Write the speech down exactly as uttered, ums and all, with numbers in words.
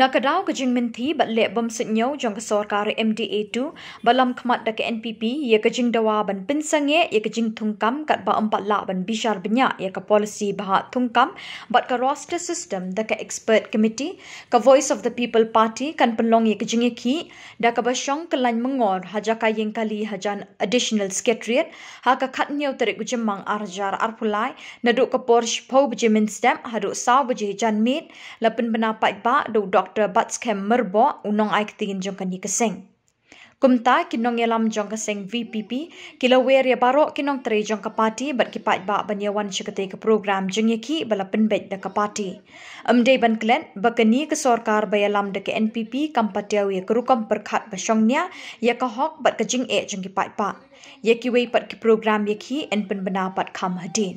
Ka daw ka jingmynthi bad leh bym suidñiew jong ka sorkar MDA two ba lam khmat da ka NPP ïa ka jingdawa ban pynsangeh ïa ka jingthungkam katba ym pat lah ban bishar bniah ïa ka policy ba hap thungkam bad ka roster system da ka expert committee, ka Voice of the People Party kan pynlong ïa ka jingïakhih da kaba shong kyllain myngor ha jaka ïing kali hajan Additional Secretariat ha ka khatñiew tarik u Jymmang ar hajar arphew lai, naduh ka por shiphew baje mynstep haduh saw baje janmiet, la pynbna paidbah da u Doctor Batskhem Myrboh, u nongai ktien jong kane ka seng. Kumta ki nongïalam jong ka seng VPP ki la wer ïa baroh ki nongtrei jong ka party bad ki paidbah ban ïawan sha katei ka program jingïakhih ba la pynbeit da ka party. Ym dei ban klet ba kane ka sorkar ba ïalam da ka NPP kam patiew ïa ka rukom pyrkhat ba shongnia ïa ka hok bad ka jingeh jong ki paidbah. Ïa kiwei pat ki program ïakhih yn pynbna pat kham hadien.